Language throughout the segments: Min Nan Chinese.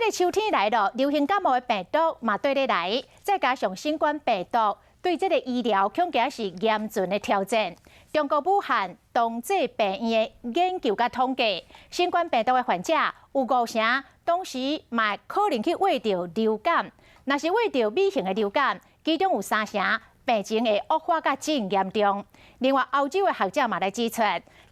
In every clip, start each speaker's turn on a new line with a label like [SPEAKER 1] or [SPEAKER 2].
[SPEAKER 1] 這個秋天來了，流行感冒的病毒嘛綴咧來，再加上新冠病毒對這個醫療恐驚是嚴峻的挑戰。中國武漢同濟病院的研究佮統計，新冠病毒的患者有五成同時嘛可能去罹著流感，若是罹著乙型的流感，其中有三成病情會惡化甲真嚴重。另外，歐洲的學者嘛來指出，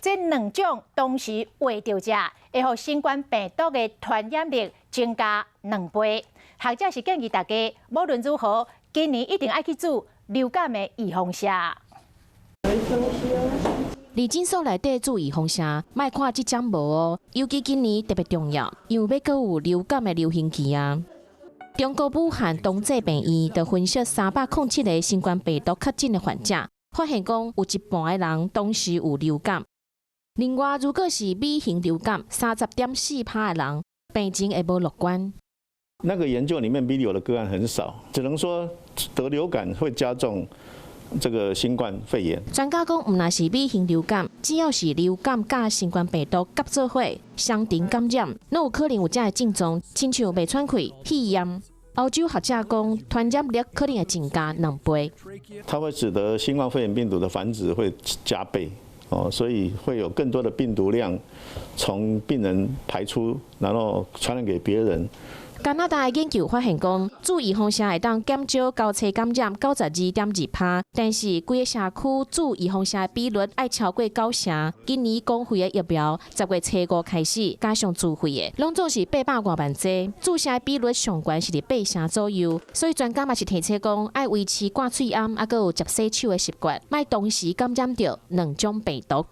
[SPEAKER 1] 這兩種同時罹著者，會予新冠病毒的傳染力增加2倍。學者是建議大家，無論如何，今年一定愛去注流感的預防射。
[SPEAKER 2] 佇診所內底注預防射，莫看這針無哦，尤其今年特別重要，因為欲閣有流感的流行期啊。中國武漢同濟病院就分析307個新冠病毒確診的患者，發現講有一半的人同時有流感。另外，如果是乙型流感，30.4趴的人病情會無樂觀。
[SPEAKER 3] 那個研究裡面，B 流的個案很少，只能說得流感會加重這個新冠肺炎。
[SPEAKER 2] 專家講，毋但是乙型流感，只要是流感佮新冠病毒夾做伙，雙重感染，攏有可能有這个症狀，親像袂喘氣、肺炎。歐洲學者講，傳染力可能會增加2倍。
[SPEAKER 3] 它會使得新冠肺炎病毒的繁殖會加倍，哦，所以會有更多的病毒量從病人排出，然後傳染給別人。
[SPEAKER 2] 加拿大的研究發現講，注預防射會當減少交叉感染92.2趴，但是規个社區注預防射的比率愛超過九成。今年公費的疫苗10月初五開始，加上自費的，攏總是800外萬劑，注射的比率上懸是佇八成左右。所以專家嘛是提醒講，愛維持掛喙罨，猶閣有捷洗手的習慣，莫同時感染著兩種病毒。